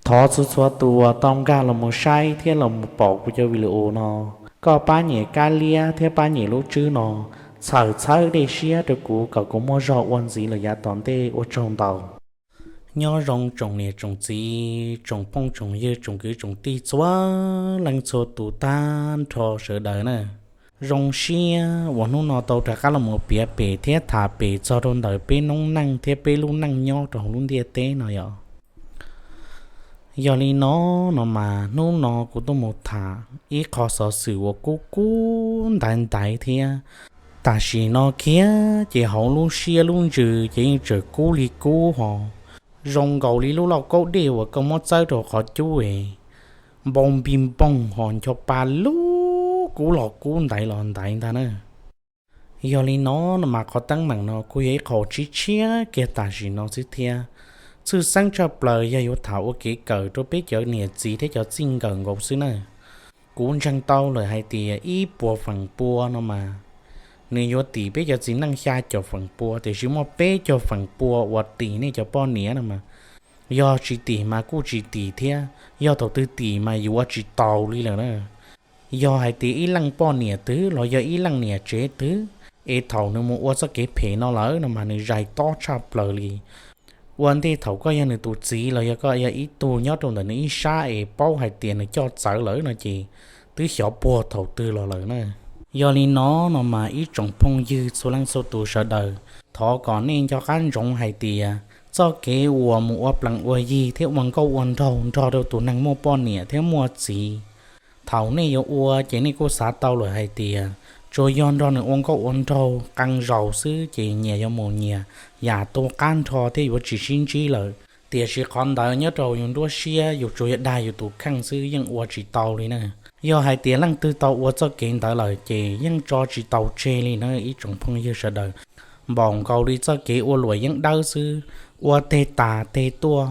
Thov txhua txhua tus uas tau nkag los mus saib thiab los mus pom kuv cov video no, koj pab nyem kab liab thiab pab nyem lub tswb no, txhawm txhawb dej siab rau kuv kom kuv muaj zog ua ntxiv lawm yav tom ntej. Ua tsaug ntau. Nyob zoo tsoom niam tsoom txiv, tsoom phooj tsoom ywg, tsoom kwv tsoom tij txhua leej txhua tus tag nrho sawv daws na. Zoo siab uas hnub no tau rov qab los mus piav pem thiab tham pem txog rau ntawm peb noob neej thiab peb lub neej nyob rau hauv lub ntiaj teb no yom. Yog li no, no mas hnub no kuv tuaj mus tham ib qho xov xwm uas kub kub ntaiv ntaiv thiab. Tam sim no kiag ces hauv lub siab lub ntsws ces yeej tseem kub li kub ho, zoo nkaus li lub lauj kaub dej uas koj muab txawb rau qhov cub es npau npi npoog ho ncho pa lub kub los kub ntaiv los ntaiv ntag na. Yog li no, no mas qhov teeb meem no kuj yog ib qho tshiab tshiab kiag tam sim no xwb thiab. Tshwj xeeb tshaj plaws yog yuav tham ua kev kawm rau peb cov niam txiv thiab cov txij nkawm nkaus xwb na. Kuv ntseeg tau lawm hais tias ib puas feem pua no mas nws yuav tim peb cov txiv neej xya caum feem pua, tiam sis muaj peb caug feem pua uas tim nej cov poj niam no mas, yog tsis tim mas kuj tsis tim thiab, yog thaum twg tim mas yuav tsis taus li lawm na. Yog hais tias ib leej poj niam twg los yog ib leej niam tsev twg es thaum nws mus ua txoj kev phem no lawm no mas nws zais tob tshaj plaws li. Ua ntej thaum koj yog nws tus txiv los yog koj yog ib tug nyob rau ntawm nws ib sab es paub hais tias nws coj txawv lawm no ces twb xyov puag thaum twg los lawm na. Yog li no, no mas ib tsoom phooj ywg txhua leej txhua tus sawv daws, thov kom nej nco qab ntsoov hais tias txoj kev uas mus ua plees ua yig thiab ua nkauj ua nraug nrog rau tus neeg muaj poj niam thiab muaj txiv, thaum nej yuav ua ces nej kuj xav tau lawm hais tias tsuas yog nrog nws ua nkauj ua nraug qee zaus xwb ces nyias yuav mus nyias yam tu qab nrho thiab yuav tsis sib ntsib lawm. Tiam sis qhov ntawd nyob rau yus nruab siab yus tsuas yog dag yus tus kheej xwb yeej ua tsis tau li na. Yog hais tias leej twg tau ua txoj kev ntawd lawm ces yeej tso tsis tau tseg li na ib tsoom phooj ywg sawv daws. Npaum nkaus li txoj kev ua luam yeeb dawb xwb, ua teg tas teg tuaj,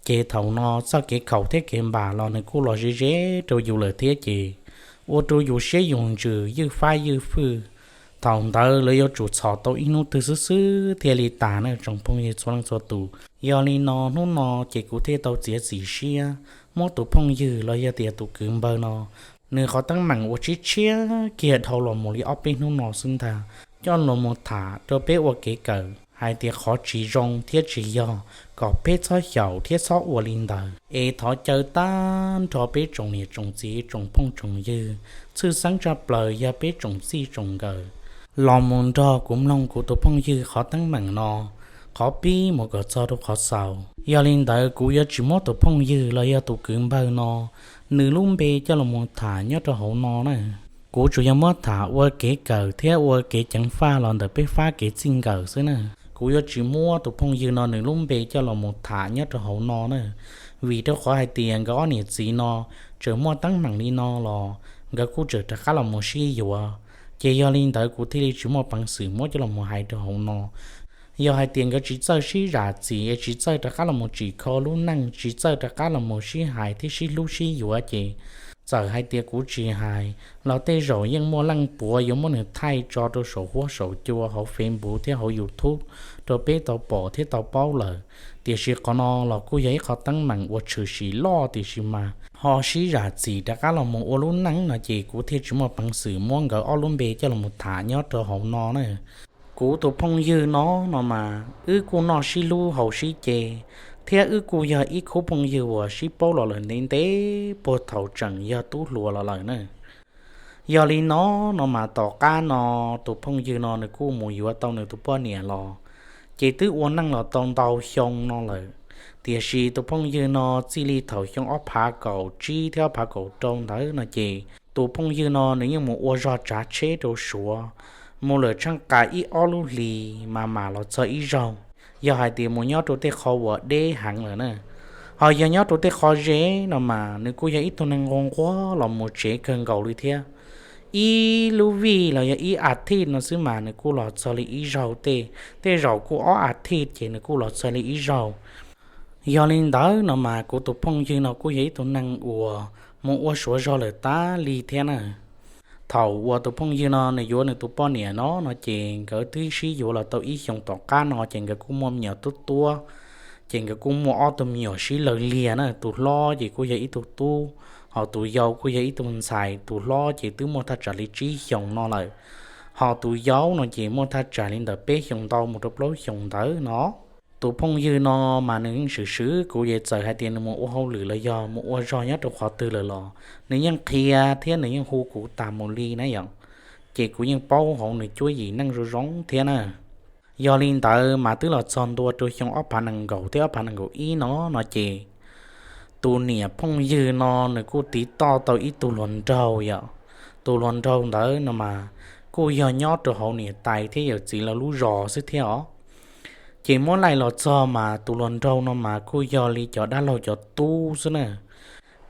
ces thaum no txoj kev khaum thiab kev npam los nws kuj los ze ze rau yus lawm thiab ces ua rau yus siab yus ntsws ywj fab ywj fwj. Thaum ntawd lawv yuav tsum txhom tau ib hnub twg xwb xwb thiaj li tas na tsoom phooj ywg txhua leej txhua tus. Yog li no hnub no ces kuv thiaj tau txiav txim siab muab tus phooj ywg los yog tias tus kwv npawg no, nws qhov teeb meem uas tshiab tshiab kiag dhau los mus li ob peb hnub no xwb ntag, coj los mus tham rau peb ua kev kawm hais tias qhov tsis zoo thiab tsis yog, kom peb txhob xyaum thiab txhob ua li ntawd. Es thov caw tag nrho peb tsoom niam tsoom txiv tsoom phooj tsoom ywg, tshwj xeeb tshaj plaws yog peb tsoom txij tsoom nkawm, los mus nrog kuv mloog kuv tus phooj ywg qhov teeb meem no, qhov pib mus kom txog rau qhov xaus. Yog li ntawd kuv yuav tsis muab tus phooj ywg los yog tus kwv npawg no, nws lub npe coj los mus tham nyob rau hauv no na. Kuv tsuas yog muab tham ua kev kawm thiab ua kev ceev faj los ntawm peb fab kev txij nkawm xwb na. Kuv yuav tsis muab tus phooj ywg no nws lub npe coj los mus tham nyob rau hauv no na. Vim rau qhov hais tias nkawd ob niam txiv no tseem muaj teeb meem li no los nkawd kuj tseem rov qab los mus sib yuav. Ces yog li ntawd kuv thiaj li tsis muaj peev xwm muab coj los mus hais rau hauv no. Yog hais tias nkawd tsis txawj sib zam txim es tsis txawj rov qab los mus tsim kho lub neej, tsis txawj rov qab los mus sib hais thiab sib hlub sib yuav ces txawm hais tias kuv tsis hais los tej zaum yeej muaj leej puav yuav muab nws thaij tso rau saum huab saum cua hauv Facebook thiab hauv YouTube rau peb tau pom thiab tau paub lawm. Tiam sis qhov no los kuj yog ib qho teeb meem uas tshwm sim loj tiam sis mas ho sib zam txim rov qab los mus ua lub neej no ces kuv thiaj tsis muaj peev xwm muab nkawd ob lub npe coj los mus tham nyob rau hauv no na. Kuv tus phooj ywg no, no mas wb kuj noj sib hlub haus sib ce, thiab wb kuj yog ib khub phooj ywg uas sib paub los lawm ntev ntev puag thaum tseem yog tub hluas los lawm na. Yog li no, no mas tom qab no tus phooj ywg no nws kuj mus yuav tau nws tus poj niam los, ces twb ua neej los tau ntau xyoo no lawm. Tiam sis tus phooj ywg no txij li thaum xyoo ob phav kaum tsib thiab ob phav kaum rau ntawd no ces tus phooj ywg no nws yeej mus ua zog tsav tsheb rau Suav, mus lawm tsheej qas ib ob lub hlis mas mam los txog ib zaug. Yog hais tias mus nyob rau tej qho uas deb heev lawm na, ho yog nyob rau tej qho ze no mas nws kuj yog ib tug neeg nquag nquag los mus tsev kawg nkaus li thiab. Ib lub vij los yog ib a thiv no xwb mas nws kuj los txog li ib zaug, tej tej zaum kuj ob a thiv ces nws kuj los txog li ib zaug. Yog li ntawd no mas kuv tus phooj ywg no kuj yog ib tug neeg uas mus ua Suav zog lawm tas li thiab na. Thaum uas tus phooj ywg no nws yuav nws tus poj niam no no ces nkawd twb sib yuav los tau ib xyoos tom qab no ces nkawd kuj muaj me nyuam tub tuab. Ces nkawd kuj muaj ob tug me nyuam sib law liag na, tus hlob ces kuj yog ib tug tub, ho tus yau kuj yog ib tug ntxhais. Tus hlob ces twb muaj thaj tsam li tsib xyoos no lawm, ho tus yau no ces muaj thaj tsam li ntawm peb xyoos ntau mus rau plaub xyoos ntawd no. Tus phooj ywg no mas nws yeej swm swv kuv, ces txawm hais tias nws mus ua hauj lwm los yog mus ua zog nyob rau qhov twg lawm los nws yeej qhia thiab nws yeej hu kuv tas mus li na yom. Ces kuv yeej paub hauv nws cuab yim neej zoo zoo thiab na. Yog li ntawd mas twb los txog ntua rau xyoo ob phav nees nkaum thiab ob phav nees nkaum ib no no ces tus niam phooj ywg no nws kuj tiv toj tau ib tug hluas nraug yom. Tus hluas nraug ntawd no mas kuj yog nyob rau hauv niam tais thiab yawm txiv lawv lub zos xwb thiab os. Ces muab laij los txog mas tus hluas nraug no mas kuj yog li cov dab laug cov tub xwb na.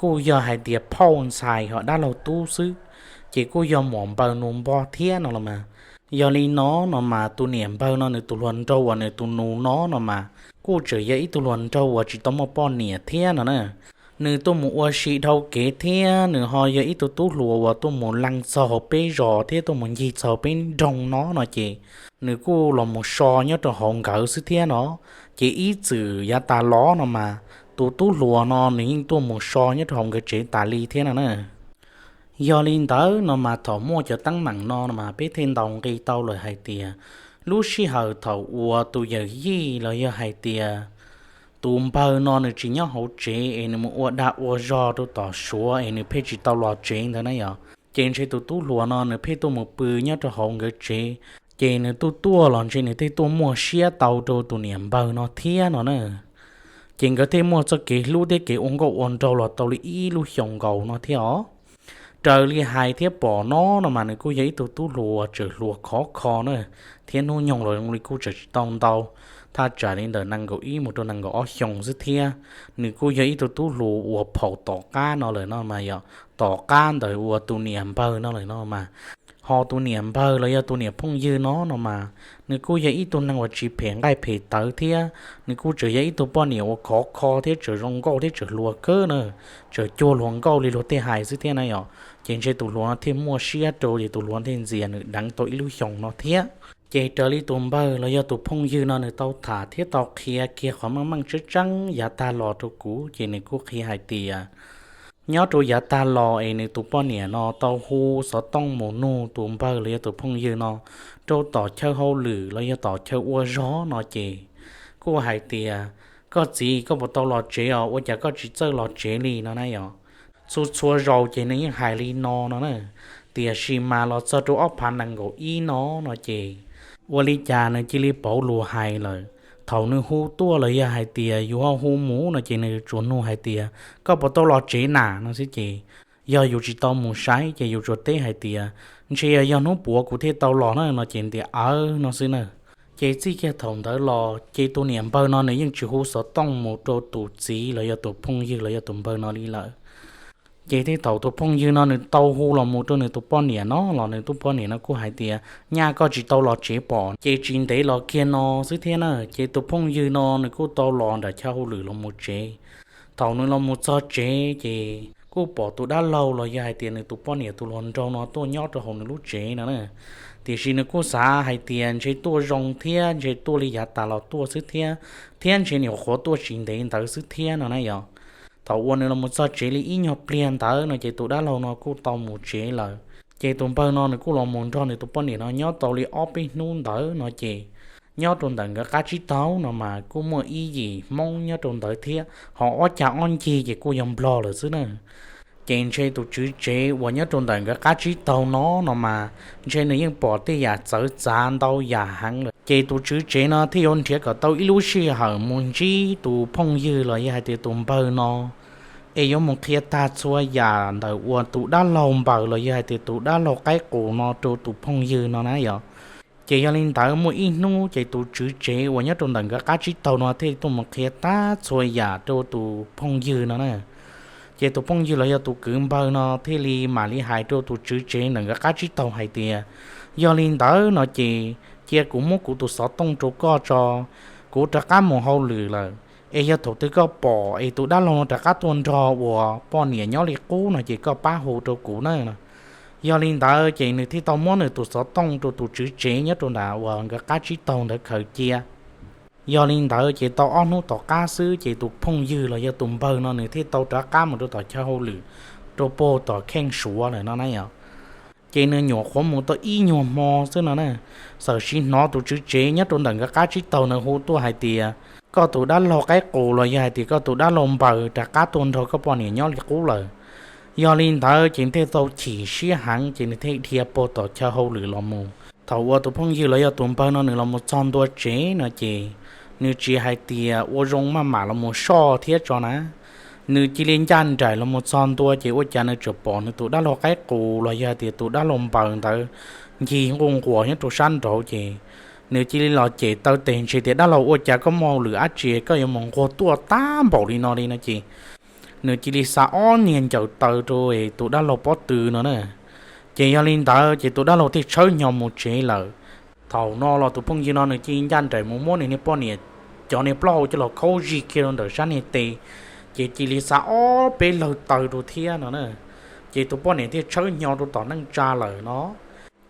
Kuj yog hais tias phauj ntxhais ho dab laug tub xwb, ces kuj yog muam npawg nus npog thiab no los mas. Yog li no no mas tus niam npawg no nws tus hluas nraug uas nws tus nus no no mas kuj tseem yog ib tug hluas nraug uas tsis tau muaj poj niam thiab no na. Nws tuaj mus ua si dhau kev thiab nws ho yog ib tug tub hluas uas tuaj mus leej txog hauv peb zos thiab tuaj mus ncig txog hauv peb nroog no no ces nws kuj los mus so nyob rau hauv nkawd xwb thiab no. Ces ib txwm yav tas los no mas tus tub hluas no nws yeej tuaj mus so nyob rau hauv nkawd tsev tas li thiab no na. Yog li ntawd no mas thaum muaj cov teeb meem no no mas peb thiaj ntaus nqi tau lawm hais tias lub sij hawm thaum uas tus yawm yij los yog hais tias tus npawg no nws tsis nyob hauv tsev es nws mus ua dag ua zog rau tom Suav es nws pheej tsis tau los tsev ntawd na yom, ces ntshe tus tub hluas no nws pheej tuaj mus pw nyob rau hauv nkawd tsev. Ces nws tuaj tuaj los ntshe nws thiaj tuaj muaj siab tau rau tus niam npawg no thiab no na. Ces nkawd thiaj muaj txoj kev hlub thiab kev ua nkauj ua nraug los tau li ib lub xyoos nkaus no thiab os. Raws li hais thiab pom no no mas nws kuj yog ib tug tub hluas uas tseem hluas khov kho na, thiab hnub nyoog los li kuj tseem tsis tau ntau, thaj tsam li ntawm nees nkaum ib mus rau nees nkaum ob xyoos xwb thiab. Nws kuj yog ib tug tub hluas uas phaum tom qab no lawm no mas yog tom qab ntawm uas tus niam npawg no lawm no mas. Ho tus niam npawg los yog tus niam phooj ywg no no mas nws kuj yog ib tug neeg uas tsis phem nqaij phem tawv thiab nws kuj tseem yog ib tug poj niam uas khov kho thiab tseem zoo nkauj thiab tseem hluas kawg na, tseem cuag hluas nkauj li luag tej hais xwb thiab na yom. Ces ntshe tus hluas no thiaj muaj siab rau ces tus hluas thiaj ntxias nws deev tau ib lub xyoos no thiab. Ces raws li tus npawg los yog tus phooj ywg no nws tau tham thiab tau qhia kiag qhov meej meej tseeb tseeb yav tag los rau kuv ces nws kuj qhia hais tias nyob rau yav tag los es nws tus poj niam no tau hu xov tooj mus nug tus npawg los yog tus phooj ywg no rau tom chaw hauj lwm los yog tom chaw ua zog no ces kuj hais tias, koj txiv, koj puas tau los tsev os, ua cas koj tsis txawj los tsev li no na yom. Txhua txhua zaus ces nws yeej hais li no no na, tiam sis mas los txog rau ob phav nees nkaum ib no no ces ua li cas nws cia li pauv lus hais lawm. Thaum nws hu tuaj los yog hais tias yus ho hu mus no ces nws tsuas nug hais tias, koj puas tau los tsev na no xwb ces yog yus tsis tau mus saib ces yus tsuas teb hais tias, ntshe yog yog hnub puav kuv thiaj tau los na no ces ntias awb no xwb na. Ces txij kiag thaum ntawd los ces tus niam npawg no nws yeej tsis hu xov tooj mus rau tus txiv los yog tus phooj ywg los yog tus npawg no li lawm. Ces thaum tus phooj ywg no nws tau hu los mus rau nws tus poj niam no los nws tus poj niam no kuj hais tias, nyaj koj tsis tau los tsev pom, ces tsis ntev los kiag no xwb thiab na ces tus phooj ywg no nws kuj tau los nram chaw hauj lwm los mus tsev. Thaum nws los mus txog tsev ces kuj pom tus dab laug los yog hais tias nws tus poj niam tus hluas nraug no tuaj nyob rau hauv nws lub tsev no na. Tiam sis nws kuj xav hais tias ntshe tuaj zoo thiab ntshe tuaj li yav tas los tuaj xwb thiab, thiab ntshe nyuam qhuav tuaj tsis ntev ntawd xwb thiab no na yom. Thaum uas nws los mus txog tsev li ib nyuag pliag ntawd no ces tus dab laug no kuj tau mus tsev lawm. Ces tus npawg no nws kuj los mus nrog nws tus poj niam no nyob tau li ob peb hnub ntawd no ces nyob rau ntawm nkawd qab tsib taug no mas kuj muaj ib yim Hmoob nyob rau ntawd thiab, ho ob cag ob ncig ces kuj yog Nplog lawm xwb na. Ces ntshe tus tswv tsev uas nyob rau ntawm nkawd qab tsib taug no no mas ntshe nws yeej pom tej yam txawv txav ntau yam heev lawm. Ces tus tswv tsev no thiaj yuav nrhiav kom tau ib lub sij hawm mus ntsib tus phooj ywg los yog hais tias tus npawg no es yuav mus qhia tag txhua yam ntawm uas tus dab laug npaws los yog hais tias tus dab laug qaib qus no rau tus phooj ywg no na yom. Ces yog li ntawd muaj ib hnub ces tus tswv tsev uas nyob rau ntawm nkawd qab tsib taug no thiaj tuaj mus qhia tag txhua yam rau tus phooj ywg no na. Ces tus phooj ywg los yog tus kwv npawg no thiaj li mam li hais rau tus tswv tsev ntawm nkawd qab tsib taug hais tias, yog li ntawd no ces cia kuv muab kuv tus xov tooj rau koj tso, kuv rov qab mus hauj lwm lawm. Es yog thaum twg koj pom es tus dab laug no rov qab tuaj nrog uas poj niam nyob li qub no ces koj pab hu rau kuv na. Yog li ntawd ces nws thiaj tau muab nws tus xov tooj rau tus tswv tsev nyob rau ntawm uas nkawd qab tsib taug ntawd khaws cia. Yog li ntawd ces tau ob hnub tom qab xwb ces tus phooj ywg los yog tus npawg no nws thiaj tau rov qab mus rau tom chaw hauj lwm, rau puag tom kheej Suav lawm no na yom. Ces nws nyuam qhuav mus tau ib nyuag hmo xwb no na, txawm sim hnov tus tswv tsev nyob rau ntawm nkawd qab tsib taug nws hu tuaj hais tias, koj tus dab laug qaib qus los yog hais tias koj tus dab laug npawg rov qab tuaj nrog koj poj niam nyob li qub lawm. Yog li ntawd ces thiaj tau chim siab heev ces nws thiaj dhia puag tom chaw hauj lwm los mus. Thaum uas tus phooj ywg los yog tus npawg no nws los mus txog ntua tsev no ces nws tsis hais tias ua zoo maj mam los mus soj thiab tso na, nws cia li ncaj nraim los mus txog ntua ces ua cas nws tsuas pom nws tus dab laug qaib qus los yog hais tias tus dab laug npawg ntawd ncig nquj nquas nyob rau sab nraud ces nws cia li los cem taw tes ntshe tias, dab laug, ua cas koj muaj hauj lwm dab tsi koj yuav mus nquag tuaj tag npaum li no li no ces nws cia li xa ob niag ncaws taw rau tus dab laug pob tw no na. Ces yog li ntawd ces tus dab laug thiaj tshawb hnyo mus tsev lawm. Thaum no los tus phooj ywg no nws cia li ncaj nraim mus muab nws niag poj niam cov niag plaub hau coj los khaub zig kiag rau ntawm sab niag tes, ces cia li xa ob peb lawg taw rau thiab no na. Ces tus poj niam thiaj tshawb hnyo rau tom neej tsa lawm no.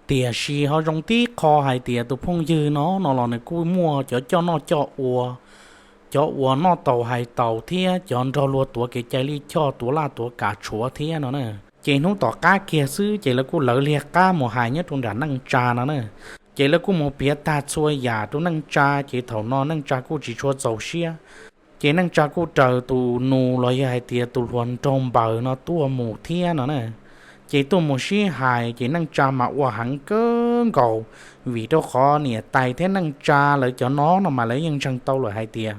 Tiam sis ho zoo tib qho hais tias tus phooj ywg no no los nws kuj muaj cov coj noj coj ua, cov uas noj taus hais taus thiab cov nrog luag tuav kev cai lij choj tuav laj tuav kam tshuav thiab no na. Ces hnub tom qab kiag xwb ces lawv kuj lawv liag qab mus hais nyob rau nram neej tsa no na. Ces lawv kuj mus piav tag txhua yam rau neej tsa, ces thaum no neej tsa kuj tsis tshua txaus siab. Ces neej tsa kuj raws tus nus los yog hais tias tus hluas nraug npawg no tuaj mus thiab no na. Ces tuaj mus sib hais ces neej tsa mas ua heev kawg nkaus, vim rau qhov niam tais thiab neej tsa lawv cov no no mas lawv yeej ntseeg tau lawm hais tias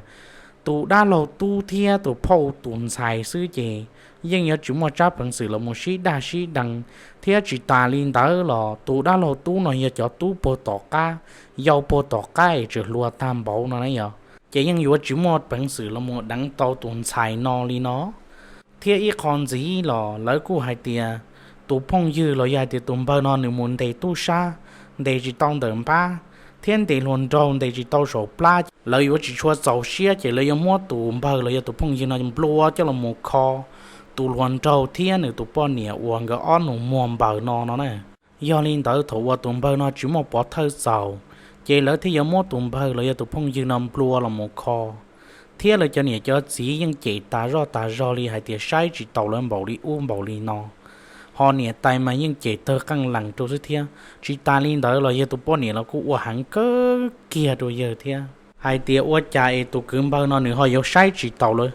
tus dab laug tub thiab tus phauj tus ntxhais xwb ces yeej yuav tsis muaj tsab peev xwm los mus sib daj sib deev, thiab tsis tas li ntawd los tus dab laug tub no yog cov tub puag tom qab, yau puag tom qab es tseem hluas tag npaum no na yog, ces yeej yuav tsis muaj peev xwm los mus deev tau tus ntxhais no li no. Thiab ib qho ntxiv los lawv kuj hais tias tus phooj ywg los yog hais tias tus npawg no nws mus ntes tub sab, ntes tsis tau ntawm npab, thiab ntes hluas nraug ntes tsis tau saum plab, lawv yuav tsis tshua txaus siab ces lawv yuav muab tus npawg los yog tus phooj ywg no nplua coj los mus kho tus hluas nraug thiab nws tus poj niam uas nkawd ob nus muag npawg no no na. Yog li ntawd thaum uas tus npawg no tsis muaj pov thawj txaus, ces lawv thiaj yuav muab tus npawg los yog tus phooj ywg no nplua los mus kho. Thiab lawv cov niam cov txiv yeej cem tas zoj tas zog li hais tias saib tsis taus lawv npaum li ub npaum li no. Ho niam tais mas yeej cem tawg qeej lees rau xwb thiab. Tsis tas li ntawd los yawg tus poj niam los kuj ua heev kawg kiag rau yawg thiab, hais tias ua cas es tus kwv npawg no nws ho yuav saib tsis taus lawv,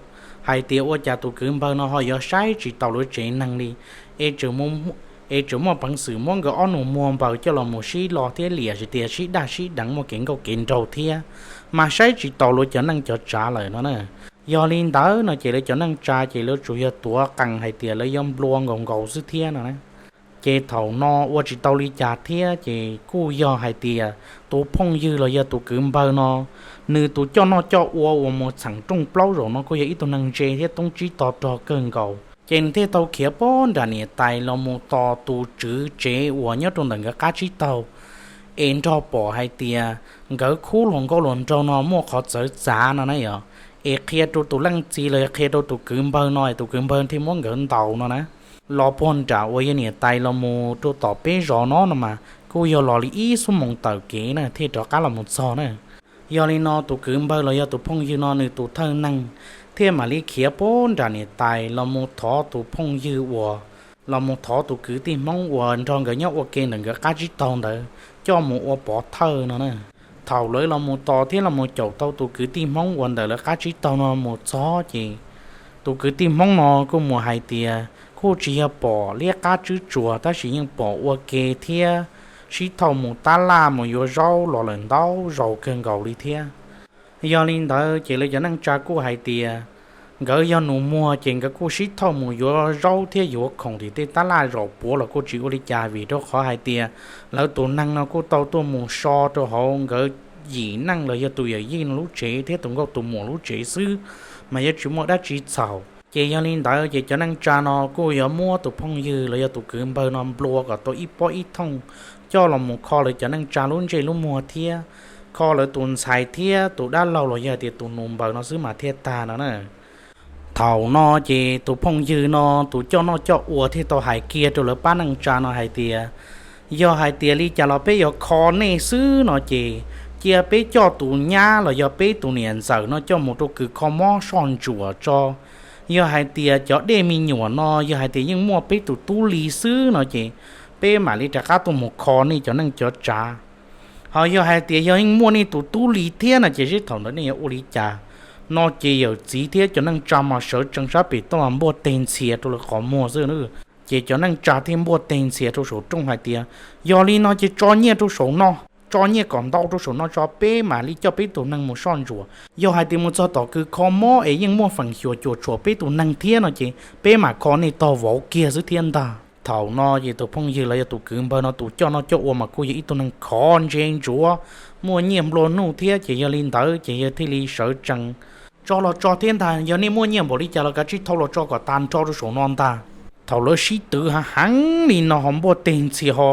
hais tias ua cas tus kwv npawg no ho yuav saib tsis taus lawv tsev neeg li, es tseem muaj peev xwm muab nkawd ob nus muag npawg coj los mus sib lo thiab liam tias sib daj sib deev muaj kev nkauj kev nraug thiab, mas saib tsis taus lawv cov neej cov tsav lawm no na. Yog li ntawd no ces lawv cov neej tsa ces lawv tsuas yog tuav qees hais tias lawv yuav nplua nkaus nkaus xwb thiab no na. Ces thaum no ua tsis tau li cas thiab ces kuj yog hais tias tus phooj ywg los yog tus kwv npawg no, nws tus coj noj coj ua uas mus txheem rooj plaub zaum no kuj yog ib tug neeg ntse thiab toob tsib to rog kawg nkaus. Ces nws thiaj tau khiav puag nram niam tais los mus tos tus tswv tsev uas nyob rau ntawm nkawd qab tsib taug, es nrog pom hais tias nkawd khub hluas nkauj hluas nraug no muaj qhov txawv txav no na yog, es qhia rau tus leej txiv los yog qhia rau tus kwv npawg no es tus kwv npawg thiaj muab nkawd ntaus no na. Los puag nram uas yog niam tais los mus rau tom peb zos no no mas kuj yog los li ib xuab moos tawm kev na thiaj rov qab los mus txog na. Yog li no tus kwv npawg los yog tus phooj ywg no nws tus thawj neeg thiaj mam li khiav puag nram niam tais los mus thov tus phooj ywg uas, los mus thov tus kwv tij Hmoob uas nrog nkawd nyob ua ke ntawm nkawd qab tsib taug ntawd coj mus ua pov thawj no na. Thaum lawv los mus tos thiab los mus caum tau tus kwv tij Hmoob uas ntawm lawv qab tsib taug no mus txog ces tus kwv tij Hmoob no kuj mus hais tias kuj tsis yog pom liab qab tswb tsuas tab sis yeej pom ua ke thiab sib thauj mus tab laj mus yuav zaub los lawm ntau zaus kawg nkaus li thiab. Yog li ntawd ces lawv cov neej tsa kuj hais tias nkawd yog nus muag ces nkawd kuj sib thauj mus yuav zaub thiab yuav khoom tim tej tab laj zaum puav los kuj tsis ua li cas vim rau qhov hais tias lawv tus neeg no kuj tau tuaj mus so rau hauv nkawd yim neej los yog tus yawm yij no lub tsev thiab tus nkauj tus muam lub tsev xwb, mas yuav tsis muaj dab tsi txhaum. Ces yog li ntawd ces cov neej tsa no kuj yuav muab tus phooj ywg los yog tus kwv npawg no nplua kom tau ib pob ib thooj coj los mus kho lawv cov neej tsa lub ntsej lub muag thiab kho lawv tus ntxhais thiab tus dab laug los yog tias tus nus npawg no xwb mas thiaj tag no na. Thaum no ces tus phooj ywg no tus coj noj coj ua thiaj tau hais kiag rau lawv pab neej tsa no hais tias, yog hais tias li cas los peb yuav kho nej xwb no ces cia peb coj tus nyab los yog peb tus niam ntxawm no coj mus rau kws kho mob soj ntsuam tso. Yog hais tias cov dej me nyuam no yog hais tias yeej muaj peb tus tub li xwb no ces peb mam li rov qab tuaj mus kho nej cov neej cov tsav. Ho yog hais tias yog yeej muaj nej tus tub li thiab no ces seb thaum ntawd nej yuav ua li cas. No ces yawm txiv thiab cov neej tsa mas sawv tsees sab pem tuaj mas npuaj teg ntxhias rau lawv qhov muag xwb. Ces cov neej tsa thiaj npuaj teg ntxhias rau saum rooj hais tias, yog li no ces tso nyiaj rau saum no, tso nyiaj kom ntau rau saum no tso, peb mam li coj peb tus neeg mus soj ntsuam. Yog hais tias mus txog tom kws kho mob es yeej muaj feem xyuam cuam tshuam peb tus neeg thiab no ces peb mam kho nej tog vauv kiag xwb thiab ntag. Thaum no ces tus phooj ywg los yog tus kwv npawg no tus coj noj coj ua mas kuj yog ib tug neeg khov ntse ntsuav, muaj nyiaj nplua nuj thiab ces yog li ntawd ces yawg thiaj li sawv tsees, tso los tso thiab ntag, yog nej muaj nyiaj npaum li cas los kav tsij thau los tso kom tag nrho rau saum no ntag. Thaum lawv sib twv heev heev li no ho npuaj teg ntxhias ho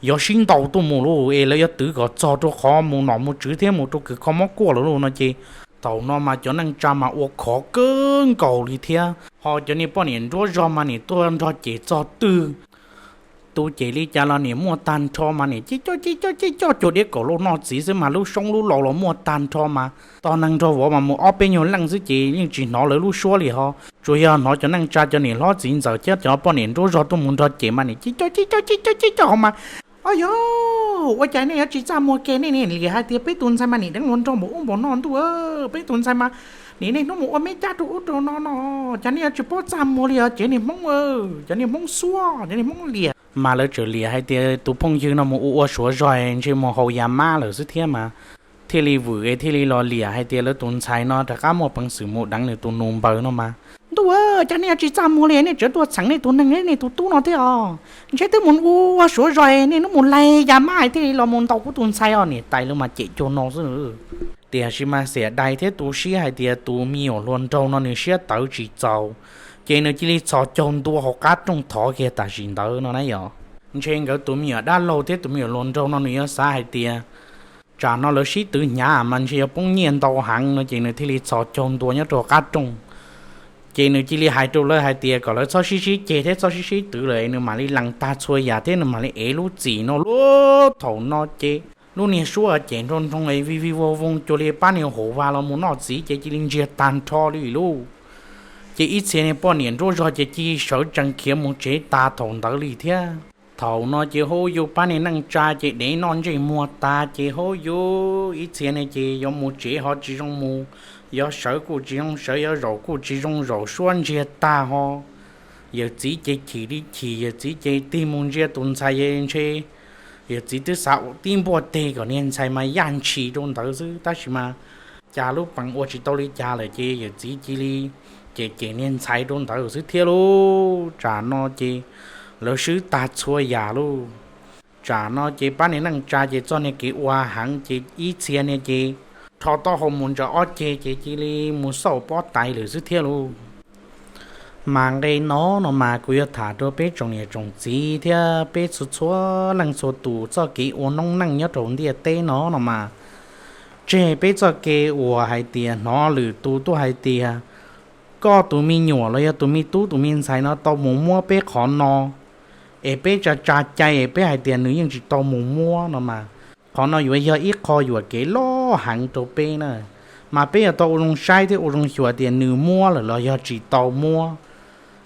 yuav sib ntaus tuaj mus lauj, es lawv yuav twv kom txog rau qhov mus nom mus tswv thiab mus rau kws kho mob kuaj lawm lauj no ces thaum no mas cov neej tsa mas ua khov kawg nkaus li thiab. Ho cov niag poj niam nruab zog mas nim tuaj nrog cem txog twg, tus cem li cas los nim muaj tag nrho mas nim cij coj cij coj cij coj cuag diab kaum lauj noj txiv xwb mas lub soob lub laus los muaj tag nrho mas tog neeg nrog vauv mas mus ob peb nyuag leej xwb ces yeej tsis hnov lawv lub suab li ho. Tsuas yog hnov cov neej tsa cov niam hlob txiv ntxawm thiab cov poj niam nruab zog tuaj mus nrog cem mas nim cij coj cij coj cij coj cij coj ho mas, o yog, ua cas nej yuav tsis txaj muag kiag, nej niam liam hais tias peb tus ntxhais mas nim deev luag nraug npaum ub npaum no ntuj, peb tus ntxhais mas nim niaj hnub mus ua me cab rau ub rau no no, cas nej yuav tsis paub txaj muag li os, ces niag Hmoob, cov niag Hmoob xuab, cov niag Hmoob liam. Mas lawv tseem liam hais tias tus phooj ywg no mus ua ua suav zog ntshe mus haus yas mab lawm xwb thiab mas thiaj li vwm es thiaj li los liam hais tias lawv tus ntxhais no rov qab muaj peev xwm mus deev nws tus nus npawg no mas, ntuj, cas nej yuav tsis txaj muag li, nej tseem tuaj txheem nej tus neeg nej tus tub no thiab os, ntshe twb mus ua ua suav zog, nej hnub mus laig yas mab thiaj li los mus ntaus kuv tus ntxhais os, niam tais lawv mas cem cuag no xwb. Tiam sis mas xiam dais thiab tu siab hais tias tus me nyuam hluas nraug no nws siab tawv tsis txaus, ces nws cia li txhos caug ntua hauv qab rooj thov kiag tam sim ntawd no na yom. Ntshe nkawd tus me nyuam dab laug thiab tus me nyuam hluas nraug no nws yuav xav hais tias tsam no lawv sib twv hnyav mas ntshe yuav poob nyiaj ntau heev no ces nws thiaj li txhos caug ntua nyob rau qab rooj. Ces nws cia li hais rau lawv hais tias kom lawv txhob sib sib ceg thiab txhob sib sib twv lawm, nws mam li lees tag txhua yam thiab nws mam li ev lub txim no lauj. Thaum no ces lub niag suab cem nroo nroo es vij vij voog voog cuag li pab niag hauv vas los mus noj txiv ces cia li ntsiag tag nrho li lauj. Ces ib txhia niag poj niam nruab zog ces cia li sawv tsees khiav mus tsev tas thaum ntawd li thiab. Thaum no ces hauv yus pab niag neej tsa ces dev noj ntsej muag tas ces hauv yus ib txhia ne ces yuav mus tsev ho tsis zoo mus, yuav sawv kuj tsis zoo sawv, yuav zaum kuj tsis zoo zaum, suab ntsiag tag ho. Yawm txiv ces chim li chim, yawm txiv ces tig mus ntsia tus ntxhais ntshe yawm txiv twb xav ua tib npuaj teg kom niag ntxhais mas yaj ntshis rau ntawd xwb, tab sis mas cas lub peev ua tsis tau li cas lawm ces yawm txiv cia li cem cem niag ntxhais rau ntawd xwb thiab lauj. Tsam no ces lawv swb tag txhua yam lauj. Tsam no ces pab niag neej tsa ces txoj niag kev ua heev ces ib txhia niag ces rho taub hau mus ntsaws ob ceg ces cia li mus xauj pob tais lawm xwb thiab lauj. Mas nqe no no mas kuv yuav tham rau peb tsoom niam tsoom txiv thiab peb txhua txhua leej txhua tus txoj kev ua noob neej nyob rau ntiaj teb no no mas, tseg peb txoj kev uas hais tias hnov lwm tus tuaj hais tias koj tus me nyuam los yog tus me tub tus me ntxhais no tau mus muab peb qhov no, es peb tsa tsa cai es peb hais tias nws yeej tsis tau mus muab no mas, qhov no yuav yog ib qho yuam kev loj heev rau peb na. Mas peb yuav tau ua zoo saib thiab ua zoo xyuas tias nws muab lawm los yog tsis tau muab.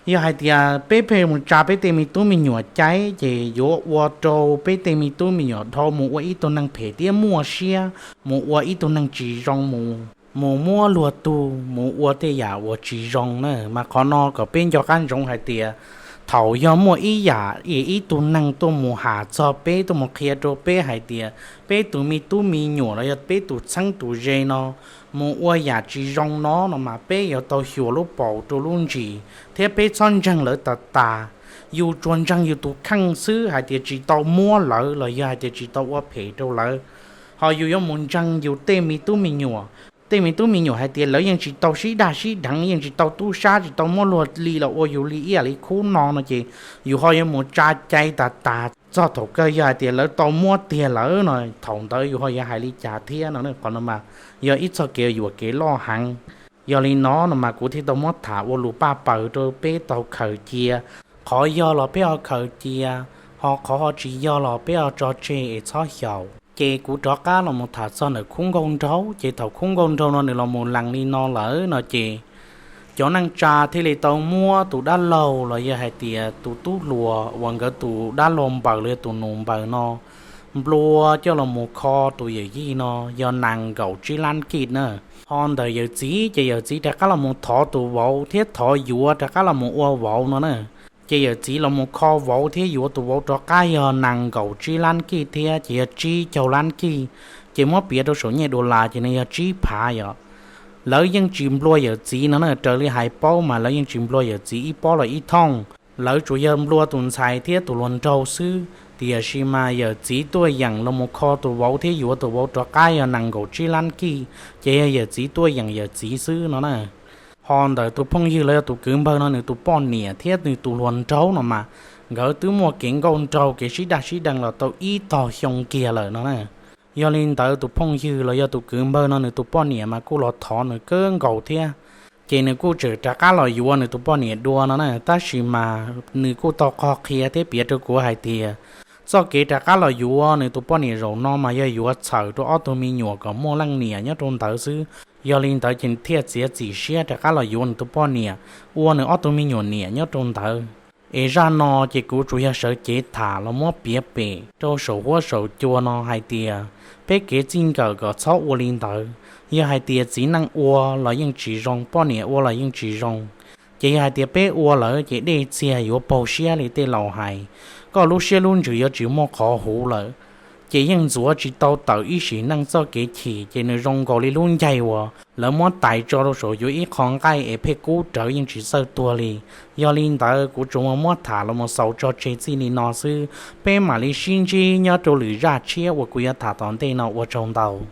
Yog hais tias peb pheej mus tsa peb tej me tub me nyuam cai ces yuav ua rau peb tej me tub me nyuam dhau mus ua ib tug neeg phem thiab muaj siab, mus ua ib tug neeg tsis zoo, mus muab luag tug, mus ua tej yam uas tsis zoo na. Mas qhov no kom peb nco qab ntsoov hais tias thaum yog muaj ib yam ib tug neeg tuaj mus ham txog peb, tuaj mus qhia rau peb hais tias peb tus me tub me nyuam los yog peb tus txheeb tus ze no mus ua yam tsis zoo no no mas peb yuav tau xyuas lub paus rau lub ntsis thiab peb txhob ntseeg lawv tas tas. Yus tsuas ntseeg yus tus kheej xwb hais tias tsis tau muab lawv los yog hais tias tsis tau ua phem rau lawv, ho yus yuav mus ntseeg yus tej me tub me nyuam. Tej me tub me nyuam hais tias lawv yeej tsis tau sib daj sib deev, yeej tsis tau tub sab, tsis tau muab luag li los ua yus li ib yam li khub no no ces yus ho yuav mus tsa cai tas tas, txog thaum kawg yog hais tias lawv tau muab tiag lawm no thaum ntawd yus ho yuav hais li cas thiab no. Qhov no mas yog ib txoj kev yuam kev loj heev. Yog li no no mas kuv thiaj tau muab tham ua lus paj paws rau peb tau khaws cia. Qhov yog los peb ho khaws cia, ho qhov ho tsis yog los peb ho tso tseg es txhob xyaum. Ces kuv rov qab los mus tham txog ntawm khub nkauj nraug, ces thaum khub nkauj nraug no nws los mus lees li no lawm no ces cov neej tsa thiaj li tau muab tus dab laug los yog hais tias tus tub hluas uas nkawd tus dab laug npaws los yog tus nus npaws no nplua coj los mus kho tus yawm yij no yog nees nkaum tsib lab kij na. Ho ntawm yawm txiv ces yawm txiv rov qab los mus thov tus vauv thiab thov yuav rov qab los mus ua vauv no na. Ces yawm txiv los mus kho vauv thiab yuav tus vauv rov qab yog nees nkaum tsib lab kij thiab ces yog tsib caug lab kij, ces muab piav rau saum nyiaj dollar ces nws yog tsib phav yom. Lawv yeej tsis nplua yawm txiv no na, raws li hais paub mas lawv yeej tsis nplua yawm txiv ib pob los ib thooj. Lawv tsuas yog nplua tus ntxhais thiab tus hluas nraug xwb, tiam sis mas yawm txiv tuaj yeem los mus kho tus vauv thiab yuav tus vauv rov qab yog nees nkaum tsib lab kij, ces yog yawm txiv tuaj yeem yawm txiv xwb no na. Ho ntawm tus phooj ywg los yog tus kwv npawg no nws tus poj niam thiab nws tus hluas nraug no mas nkawd twb muaj kev nkauj nraug kev sib daj sib deev los tau ib tog xyoo kiag lawm no na. Yog li ntawd tus phooj ywg los yog tus kwv npawg no nws tus poj niam mas kuj los thov nws kawg nkaus thiab, ces nws kuj tseem rov qab los yuav nws tus poj niam dua no na, tab sis mas nws kuj tau qhov qhia thiab piav rau kuv hais tias txoj kev rov qab los yuav nws tus poj niam zaum no mas yog yuav txhawm rau ob tug me nyuam kom muaj leej niam nyob rau ntawd xwb. Yog li ntawd ces thiaj txiav txim siab rov qab los yuav nws tus poj niam, ua nws ob tug me nyuam niam nyob rau ntawd. Es zaj no ces kuv tsuas yog sawv cev tham los muab piav pem rau saum huab saum cua no hais tias peb kev txij nkawm kom txhob ua li ntawd. Yog hais tias txiv neej ua los yeej tsis zoo, poj niam ua los yeej tsis zoo, ces yog hais tias peb ua lawm ces dej txiag yuav paug siab li tej laus hais, koj lub siab lub ntsws yuav tsis muaj qhov huv lawm. Ces yeej ntxuav tsis tau tawm ib sim neej txoj kev chim, ces nws zoo nkaus li lub ncaig uas lawv muab tais tso rau saum yuav ib qho nqaij es pheej kub rawv yeej tsis txawj tuag li. Yog li ntawd kuv tsuas muab tham los mus xaus tso tseg txij li no xwb, peb mam li sib ntsib nyob rau lwm zaj tshiab uas kuv yuav tham tom ntej no, ua tsaug ntau.